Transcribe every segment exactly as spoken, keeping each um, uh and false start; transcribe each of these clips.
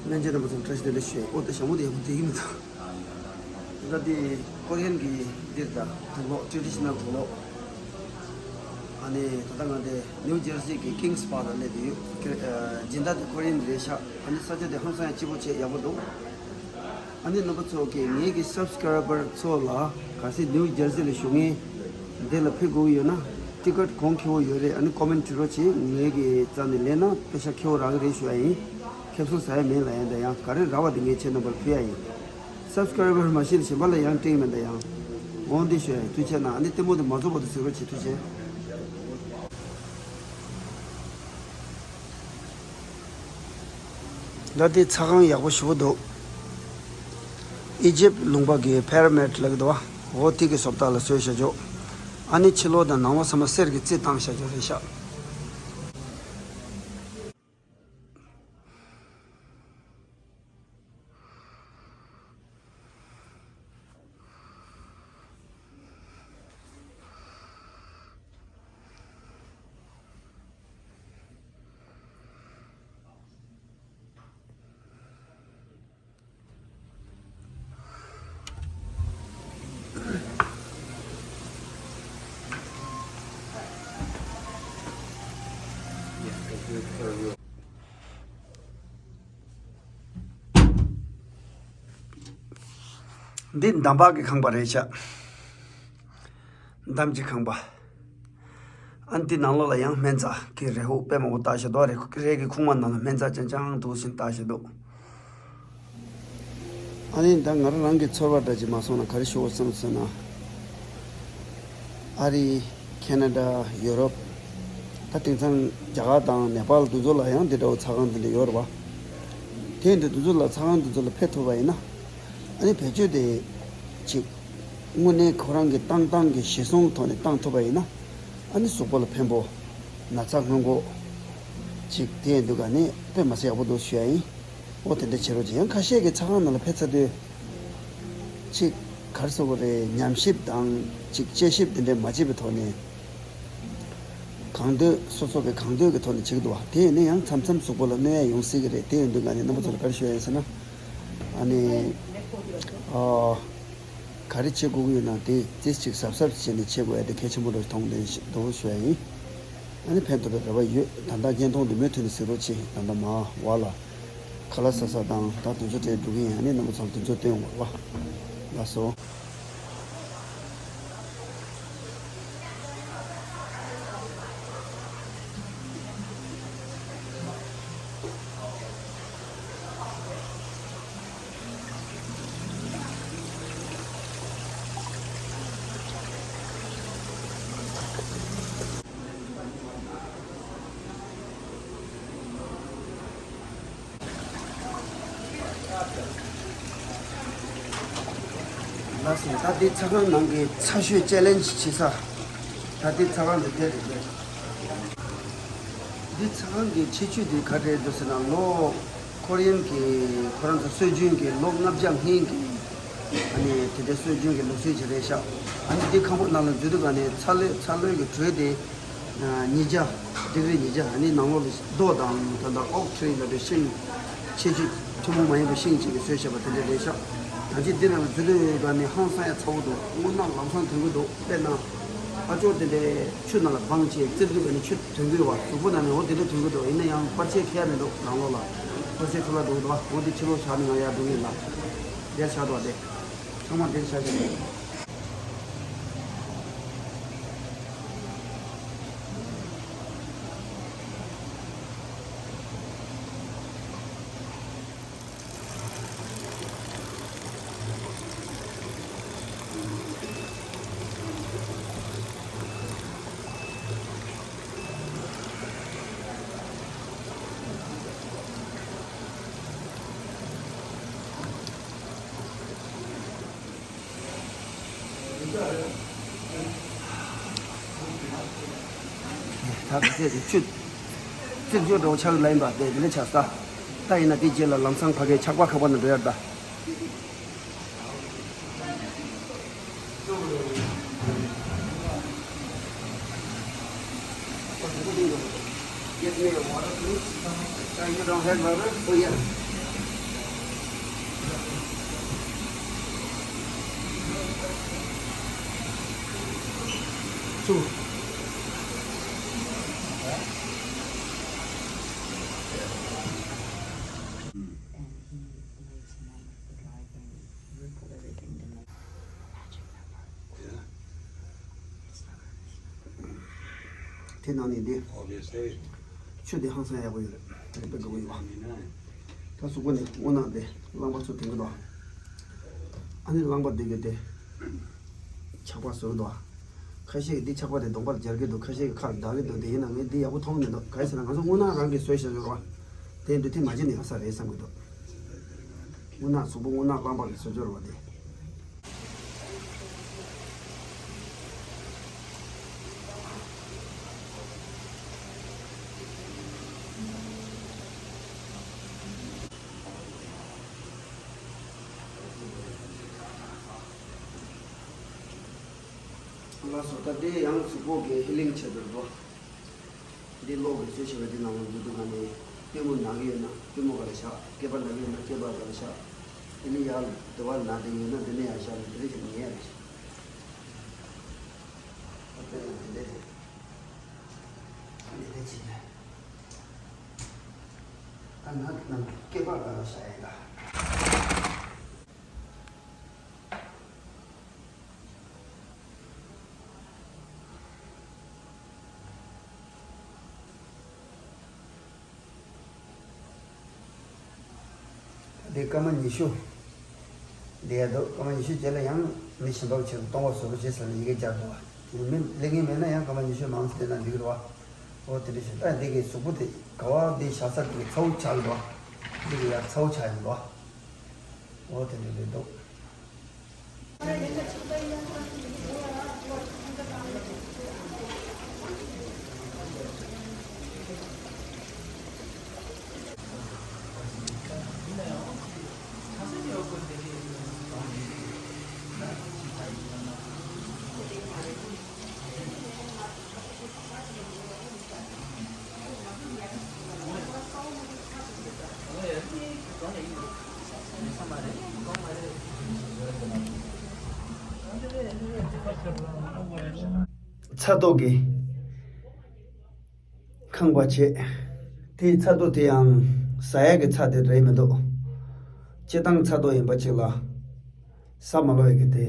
སྨན་བཅོས་རྣམ་པ་ཚོར་བཀྲ་ཤིས་བདེ་ལེགས་ཞུ། ཨོ་ད་ཞྭ་མོ་དེ་ཡག་པོ་དེ་ཡིན་མི་འདུག་ད་དེ་ཀོ་རི་ཡན་གྱི་འདིར་ད་དུག་ལོག་ཊི་རེ་ཌི་ཤི་ནལ་དུག་ལོག་ཨ་ནི་ད་ལྟ་ང་དེ་ནིའུ་ཇར་སི་གི་ཀིང་སི་པར་ལ་སླེབས་ཡོད། སྦྱིན་བདག་དེ་ཀོ་རི་ཡན་རེད་ཤག་ཨ་ནི་ས་ཆ་དེ་ཧང་སང་ཡང་སྐྱིད་པོ་བྱས་ཡག་པོ་འདུག་ཨ་ནི་རྣམ་པ་ཚོ་གིས་ངེད་ཀྱི་སབ་སི་ཀ་རའི་བར་ཚོ་ལ་གལ་སྲིད་ནིའུ་ཇར་སི་ལ་བཞུགས་མཁན་འདི་ལ་ཕེབས་དགོས་ཀྱི་ཡོད་ན་ཊི་ཀེ་ཊི་གོང་ཁེ་པོ་ཡོད་རེད། ཨ་ནི་ཀོ་མེན་ཊི་བྲིས་རོགས་བྱེད། ངེད་ཀྱི་རྩ་ནས་ལེན་ན་པེ་ཤ་ཁེ་པོ་རག་གི་རེད་ཞུ་ཡ་ཡིན། ཁེ་བཟང་ཟ་ཡ་མེད་ལབ་ཡ་ཡིན། ད་ཡང་ག་རེ་རག་པ་དེ་ངས་ཁྱེད་རྣམ་པར་ཕུལ་ཡ་ཡིན། སབ་སི་ཀ་རའི་བར་མ་ཤེས་ལ་གཞན་པ་ལ་ཡང་སྤྲད་ཀྱི་མེད། ད་ཡང་འོང་འདི་ཞུ་ཡ་ཡིན། ཐུགས་རྗེ་གནང་། ཨ་ནི་ལྟད་མོ་དེ་མ་རྫོགས་བར་དུ་གཟིགས་རོགས་བྱེད། ཐུགས་རྗེ་ཆེ། ད་དེ་ཚ་ཁང་ཡག་པོ་ཞེ་པོ་འདུག་ཨི་ཇིབ་ལུང་པ་གི་པི་ར་མིཌ་ལབ་ཀྱི་འདུག་བ། འོ་དེ་གི་བཟོ་ལྟ་ལ་བཟོས་བཞག་ཅོག་ཨ་ནི་ཕྱི་ལོགས་དང་ནང་ལོགས་ཚང་མ་གསེར་གྱི་རྩི་བཏང་བཞག་ཅོག་རེད་ཤག་འདི་འདམ་བག་གི་ཁང་པ་རེད་ཤག་འདམ་གྱི་ཁང་པ། ཨ་ནི་དེ་ནང་ལོགས་ལ་ཡང་སྨན་རྩྭ་གི་རས་ཧུག་དཔེ་མང་པོ་བཏགས་བཞག་འདུག་རས་རས་ཀྱི་ཁུག་མ་ནང་ལ་སྨན་རྩྭ་རྐྱང་རྐྱང་འདུག་བཞིན་བཏགས་བཞག་འདུག་ཨ་ནི་ད་ང་རང་རང་གི་ཚོར་བ་འདྲ་ཅིག་མ་སོང་ན་ག་རེ་ཞུ་དགོས་བསམ་སོང་ན། ཨ་རི། ཁེ་ན་ཌ། ཡུ་རོབ། ད་དེང་སང་རྒྱ་གར་དང་ནེ་པཱལ་དེ་ཚོ་ལ་ཡང་འདི་འདྲ་བོ་ཚ་ཁང་འདི་འདྲ་ཡོད་རེད་བ། དེ་འདྲ་དེ་ཚོ་ལ་ཚ་ཁང་དེ་ཚོ་ལ་ཕེབས་ཐུབ་པ་ཡིན་ན། ཨ་ནི་བེད་སྤྱོད་དེ་ཅིག་དངོས་གནས་ཁོ་རང་གི་བཏང་སྟངས་ཀྱི་གཞིར་བཟུང་ཐོག་ནས་བཏང་ཐུབ་པ་ཡིན་ན། ཨ་ནི་གཟུགས་པོ་ལ་ཕན་པོ། ན་ཚ་སྔོན་འགོག་ཅིག་དེ་འདུག་ག་ནི་དཔེ་མ་སྲིད་ཡག་པོ་འདུག་ཞུ་ཡ་ཡིན། འོ་དེ་འདྲ་བྱེད་རོགས་བྱེད། ཡང་ཁ་ཤས་ཀྱིས་ཚ་ཁང་ནང་ལ་ཕེབས་ཚར་དུས། ཅིག་ག་རེ་ཟེར་དགོས་རེད། ཉམས་ཞིབ་དང་ཅིག་དཔྱད་ཞིབ་དེ་འདྲ་མ་བྱས་པའི་ཐོག་ནས། གང་འདོད་སོ་སོ་གི་གང་འདོད་ཀྱི་ཐོག་ནས་བྱེད་ཀྱི་འདུག་བ། དེ་ཡིན་ན་ཡང་མཚམས་མཚམས་གཟུགས་པོ་ལ་གནོད་ཡ་ཡོང་སྲིད་ཀྱི་རེད། དེ་ཡིན་དུས་ང་ནི་རྣམ་པ་ཚོ་ལ་ག་རེ་ཞུ་ཡ་ཡིན་ཟེར་ན། ཨ་ནི། ཨ། ག་རེ་བྱེད་དགོས་ཀྱི་ཡོད་ན་དེ་རྩིས་ཅིག་གཟབ་གཟབ་བྱས་ནས་བྱེད་དགོས་ཡ་དེ་གལ་ཆེན་པོ་རེད་མཐོང་དེ་འདུག་ཞུ་ཡ་ཡིན། ཨ་ནི་ཕན་ཐོགས་པའི་རེ་བ་ཡོད། ད་ལྟ་བརྙན་ཐུང་འདི་མུ་མཐུད་ནས་གཟིགས་རོགས་བྱེད། ད་ལྟ་མ་བ་ལ་ཁ་ལག་ཟ་ས་དང་ད་དུས་ཚོད་སྤྲད་འགྲོ་གི་ཡིན། ཨ་ནི་རྣམ་པ་ཚོར་དུས་ཚོད་སྟོན་དགོས་པ། ལགས་སོ། ལགས་སོ། ད་འདི་ཚ་ཁང་ནང་གི་ཚ་ཤོས་ཅེ་ལེན་ཇི་བྱེད་ས། ད་འདི་ཚ་ཁང་འདི་དེ་རེད་དེ། འདི་ཚ་ཁང་གི་ཁྱད་ཆོས་འདི་ག་རེ་རེད་འདུག་ཟེར་ན། ལོ་ཁོ་རི་ཡན་གྱི་ཁོ་རང་ཚོ་སྲོལ་རྒྱུན་གྱི་ལོ་ལྔ་བརྒྱ་སྔོན་གྱི་ཨ་ནི་དེ་འདྲའི་སྲོལ་རྒྱུན་གྱི་ལུགས་སྲོལ་ཅིག་རེད་ཤག་ཨ་ནི་འདི་ཁང་པ་ནང་ལ་འཛུལ་དུས་ག་ནས་ཚ་ལོས་ཚ་ལོས་ཀྱི་དྲོད་དེ། ཉིས་བརྒྱ། ཌིག་རི་ཉིས་བརྒྱ། ཨ་ནི་ནང་ལོགས་ལ་རྡོ་དང་ད་ལྟ་ཨོག་ཊི་རི་ལབ་པའི་ཤིང་། ཆེ་ཆུང་ཐུན་མོང་མ་ཡིན་པའི་ཤིང་ཅིག་གིས་བཟོས་བཞག་པ་དེ་འདྲ་རེད་ཤག་ད་ཅི་འདི་ནང་ལ་འཛུལ་དུས་ག་ནས་ཧང་སང་ཡ་ཚ་བོ་འདུག་རྔུལ་ནག་ལམ་སང་ཐོན་གྱི་འདུག་དཔེར་ན། ཨ་ཅོ་དེ་འདྲའི་ཆུ་ནང་ལ་སྦངས་བྱས་བཙིར་དུས་ག་ནས་ཆུ་ཐོན་གྱི་ཡོད་པ། གཟུགས་པོ་ནང་ནས་འོ་དེ་འདྲ་ཐོན་གྱི་འདུག་ཡིན་ན་ཡང་པར་ཆས་འཁྱེར་ཡ་མི་འདུག་ནང་ལོགས་ལ། པར་ཆས་འཁྱེར་ལ་འགྲོ་གི་འདུག་འོ་དེ་ཕྱི་ལོགས་བཞག་ནས་ང་ཡར་འགྲོ་གི་ཡིན་ལ། དེར་བཞག་འདུག་དེ། ཚང་མ་དེར་བཞག་བཞག་ད་ག་ཚད་དེ་ཆུ་རྩིག་ཆུ་འདྲ་བོ་ཆགས་ལ་ཡིན་པ་དེ་དེ་ལས་ཆགས་ས། ད་ཡིན་ན་དེ་རྗེས་ལ་ལམ་སང་ཕ་གའི་ཆག་པ་ཁ་པ་ན་འགྲོ་ཡར་ད། Get me a water, please. Uh, you don't have water? Oh, yeah. ཐུ། དེ་ནང་ནས་འདི། ཆུ་དེ་ཧང་སང་ཡག་པོ་ཡོད་རེད། དེ་འདྲ་འགྲོ་གི་ཡོད་པ། ད་གཟུགས་པོ་ནས་སྔོ་ནག་དེ་རླངས་པ་ཚོ་དེང་གི་འདུག་ཨ་ནི་རླངས་པ་འདི་གི་དེ་ཆག་པ་བཟོ་གི་འདུག་ཁ་ཤས་ཀྱིས་འདི་ཆག་པ་དེ་གདོང་པར་སྦྱར་གི་འདུག་ཁ་ཤས་ཀྱིས་ཁར་བརྡར་གི་འདུག་དེ་ཡིན་ན་ངས་འདི་ཡག་པོ་མཐོང་གི་མི་འདུག་ག་རེ་ཟེར་ན་ང་ཚོ་སྔོ་ནག་རང་གིས་བཟོས་བཞག་ཡོད་རེད་པ། དེ་འདི་ཐེངས་མ་བྱས་ནས་ཡག་ས་རེད་བསམ་གི་འདུག་སྔོ་ནག་གཟུགས་པོ་སྔོ་ནག་རླངས་པ་གིས་བཟོས་བྱས་རེད་པ་དེ། ལགས་སོ། ད་དེ་ཡང་གཟུགས་པོ་གི་ཧི་ལིང་བྱེད་འདོད་འགྲོ། འདི་གློག་གིས་བཟོས་བྱས་པ་འདི་ནང་ལ་འཛུལ་འདུག་ག་ནས་པུས་མོ་ན་གི་ཡོད་ན་པུས་མོ་ག་ལ་བཞག་སྐེད་པ་ན་གི་ཡོད་ན་སྐེད་པ་ག་ལ་བཞག་དེ་ནས་ཡར་དེ་བར་ན་དེ་ཡོད་ན་དེ་ནས་ཡར་བཞག་ནས་དེ་འདྲ་བྱས་ནས་ཉལ་ཡ་རེད། ད་དཔེར་ན་དེ་འདྲ་རེད། ཨ་ནི་དེ་བྱས་ནས་ད་ན་དེ་ནང་སྐེད་པ་ག་ལ་བཞག་ཡ་ད། དེ་སྐར་མ་ཉི་ཤུ། དེ་ཡ་འདུག་སྐར་མ་ཉི་ཤུ་རྗེས་ལ་ཡང་མི་གཞན་པ་ཆེད་དུ་གཏོང་བ་བཟོ་རོགས་བྱེད་ཟེར་ནས་ཡི་གེ་སྦྱར་འདུག་བ། དེ་མི་ལེན་མཁན་མེད་ན་ཡང་སྐར་མ་ཉི་ཤུ་མང་ཙམ་བསྡད་ན་འགྲིག་གི་རེད་བ། འོ་དེ་འདྲ་བྱས་ད་འདི་གི་གཟུགས་པོ་དེ་ག་བ་འདི་བཞག་ས་དེ་གི་ཚ་བོ་ཆགས་ཡོད་བ། འདི་གི་ཡར་ཚ་བོ་ཆགས་ཡོད་བ། འོ་དེ་འདྲ་རེད་འདུག་ཚ་ཏོག་གི་ཁང་པ་བྱས། དེའི་ཚ་ཏོག་དེ་ཡང་ཟ་ཡག་གི་ཚ་དེ་རེད་མི་འདུག་སྤྱིར་བཏང་ཚ་ཏོག་ཡིན་པ་ཅིག་ལ་ཟ་མ་ལོ་ཡག་གི་དེ།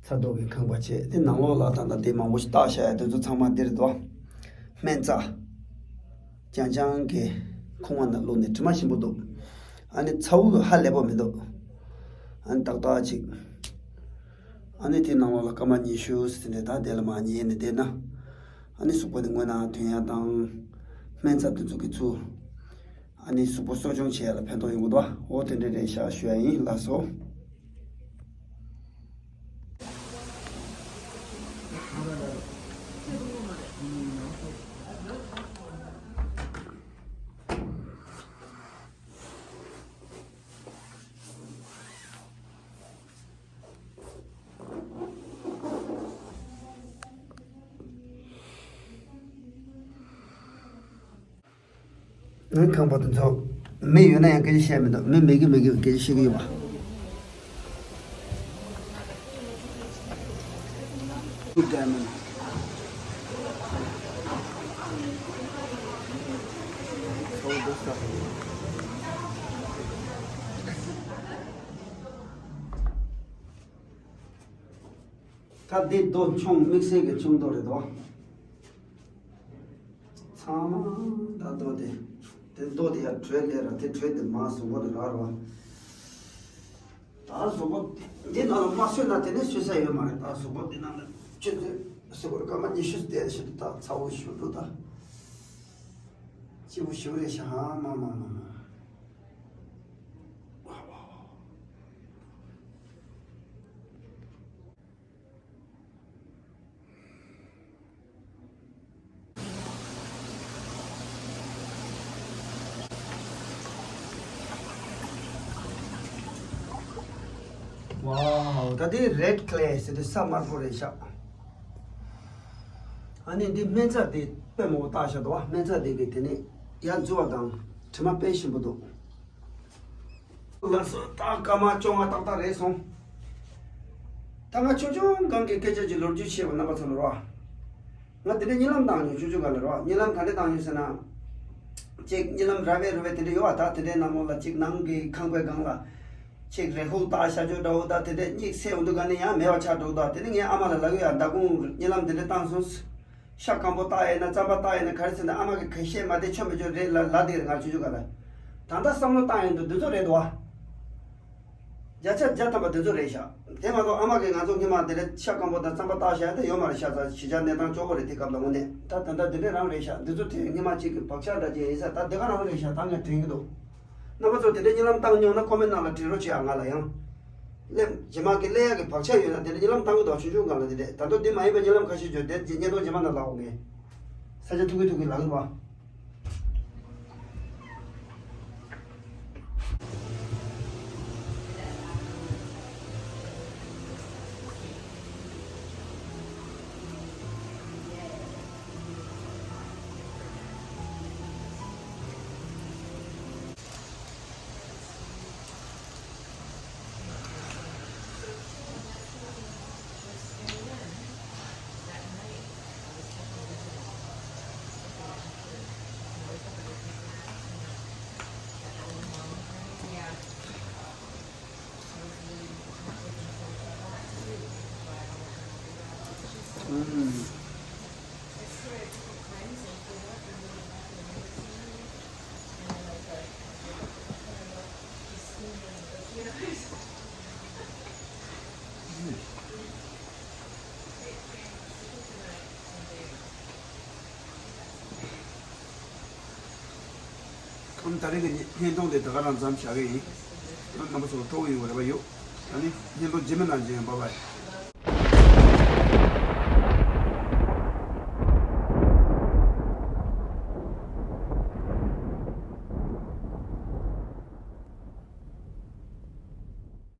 ཚ་ཏོག་གི་ཁང་པ་བྱས། དེ་ནང་ལོགས་ལ་ད་ལྟ་དེ་མང་པོ་ཞིག་བཏགས་བཞག་ཡ་དེ་ཚོ་ཚང་མ་འདིར་འདུག་སྨན་རྩྭ། རྐྱང་རྐྱང་གི་ཁུག་མ་ནང་བླུགས་ནས་དྲི་མ་ཞིམ་པོ་འདུག་ཨ་ནི་ཚ་བོ་ཧ་ལས་པོ་མི་འདུག་ཨ་ནི་ཏག་ཏག་ཅིག་ཨ་ནི་དེ་ནང་ལོགས་ལ་སྐར་མ་ཉི་ཤུ་ཟིན་ནས་ད་དེ་ལ་མ་ཉལ་ནས་བསྡད་ན། ཨ་ནི་གཟུགས་པོ་དེ་སྔོ་ནག་ཐོན་ཡ་དང་། སྨན་རྩྭ་དེ་ཚོ་གིས་ཚུར། ཨ་ནི་གཟུགས་པོ་གསོ་སྐྱོང་བྱེད་ཡ་ལ་ཕན་ཐོགས་ཡོང་གི་འདུག་འོ་དེ་འདྲ་རེད་ཤག་ཞུ་ཡ་ཡིན། ལགས་སོ། ངའི་ཁང་པ་དེ་ཚོ་མི་ཡོད་ན་ཡང་སྐད་ཆ་བཤད་མི་འདུག་མི་མེད་གི་མེད་གི་སྐད་ཆ་བཤད་གི་ཡོད་པ། Good diamond. ད་འདི་རྡོ་མཆོང་དམིགས་བསལ་གྱི་མཆོང་རྡོ་རེད་དོ། ཚང་མ་ད་རྡོ་དེ། དེ་རྡོ་དེ་ཡར་དྲོད་ལས་ར་དེ་དྲོད་དེ་མར་གཟུགས་པོ་ནས་རག་རོ། ད་གཟུགས་པོ་འདི་ནང་ལ་མ་གསོས་ན་དེ་ནས་གསོས་ས་ཡོད་མ་རེད། ད་གཟུགས་པོ་འདི་ནང་ལ་ཆུ་ཚོད་གཟུགས་པོར་སྐར་མ་ཉི་ཤུ་བསྡད་ཞིག་ད་ཚ་བོ་ཞུ་འདུག་ད་སྐྱིད་པོ་ཞུ་རེད་ཤག་ཧ་མ་མ་མ་མ། ཝའོ། ད་དེ་རེད་ཀི་ལེ་ཟེར་དུས་ས་དམར་པོ་རེད་ཤག་ཨ་ནི་འདི་སྨན་རྩྭ་དེ་དཔེ་མང་པོ་བཏགས་བཞག་འདུག་བ། སྨན་རྩྭ་དེ་གི་དེ་ནས་ཡར་འཛུལ་བ་དང་དྲི་མ་དཔེ་ཞིམ་པོ་འདུག་ལགས་སོ། ད་སྐར་མ་བཅོ་ལྔ་ཏག་ཏག་རེད་སོང་། ད་ང་ཆུང་ཆུང་སྒང་གི་སྐད་ཆ་ཅིག་ལོ་རྒྱུས་བཤད་པ་རྣམ་པ་ཚོ་ལ་རོ། ང་དེ་འདྲའི་གཉིད་ལམ་བཏང་མྱོང་། ཆུང་ཆུང་སྒང་ལ་རོ། གཉིད་ལམ་ག་འདྲ་བཏང་མྱོང་ཟེར་ན། ཅིག་གཉིད་ལམ་ར་བའི་རུ་བའི་དེ་འདྲ་ཡོད་བ། ད་དེ་འདྲའི་ནང་ལོགས་ལ་ཅིག་ནང་གི་ཁང་པའི་སྒང་ལ། ཅིག་རེ་ཧུག་བཏགས་བཞག་ཆོག་འདྲ་བོ། ད་དེ་འདྲའི་གཉིད་སད་འོང་དུས་ག་ནས་ཡང་མེད་པ་ཆགས་འགྲོ་གི་འདུག་དེ་ནས་ངའི་ཨ་མ་ལ་ལབ་ཀྱི་ཡོད། ད་དགོང་གཉིད་ལམ་དེ་འདྲ་བཏང་སོང་། ཤ་སྐམ་པོ་བཏགས་ཡིན་ན་རྩམ་པ་བཏགས་ཡིན་ན་ག་རེ་ཟེར་ན་ཨ་མ་གིས་ག་བཤད་མ་བདེ་ཆོ་མི་ཆོ་རེད་ལ་ལབ་བསྡད་རེད། ང་ཆུང་ཆུང་སྒང་ལ། ད་ལྟ་བསམ་བློ་བཏང་ཡོང་དུས་འདི་ཚོ་རེད་འདུག་བ། བརྒྱ་ཆ་བརྒྱ་ཐམ་པ་འདི་ཚོ་རེད་ཤག་དེ་མ་གཏོགས་ཨ་མ་གིས་ང་ཚོ་སྔོན་མ་དེ་འདྲ་ཤ་སྐམ་པོ་དང་རྩམ་པ་བཏགས་བཞག་ཡ་དེ་ཡོད་མ་རེད་ཤག་ད་གཞིས་ཆགས་གནས་སྟངས་སྐྱོ་བོ་རེད། དེ་སྐབས་ལ་དངོས་གནས་ད་ད་ལྟ་འདི་འདྲ་རང་རེད་ཤག་འདི་ཚོ་དེ་སྔོན་མ་གཅིག་གི་བག་ཆགས་འདྲ་ཅིག་ཡིན་ས། ད་འདི་ག་རང་རེད་ཤག་ད་ངས་དྲན་གྱི་འདུག་རྣམ་པ་ཚོ་དེ་འདྲའི་གཉིད་ལམ་བཏང་མྱོང་ན་ཀོ་མེན་ནང་ལ་བྲིས་རོགས་བྱེད་ཨ། ང་ལ་ཡང་སླེབས་རྗེས་མ་གི་སླེབས་ཡག་གི་བག་ཆགས་ཡོད་ན་དེ་འདྲ་གཉིད་ལམ་བཏང་གི་འདུག་ཆུང་ཆུང་སྒང་ལ་དེ་འདྲས། ད་དུང་དེ་མ་ཡིན་པའི་གཉིད་ལམ་ཁ་ཤས་བརྗོད་དེ་བརྙན་ཐུང་རྗེས་མ་ནང་ལ་འོང་ངས། ས་ཆ་ཐུག་གི་ཐུག་གི་ལགས་པ། ཨམ་ད་རེས་ཀྱི་བརྙན་ཐུང་དེ་ད་ག་རང་མཚམས་བཞག་གི་ཡིན། རྣམ་པ་ཚོ་སྤྲོ་པོ་ཡོང་བའི་རེ་བ་ཡོད། ཨ་ནི་བརྙན་ཐུང་རྗེས་མའི་ནང་མཇལ་ཡོང་། བྷའི་བྷའི།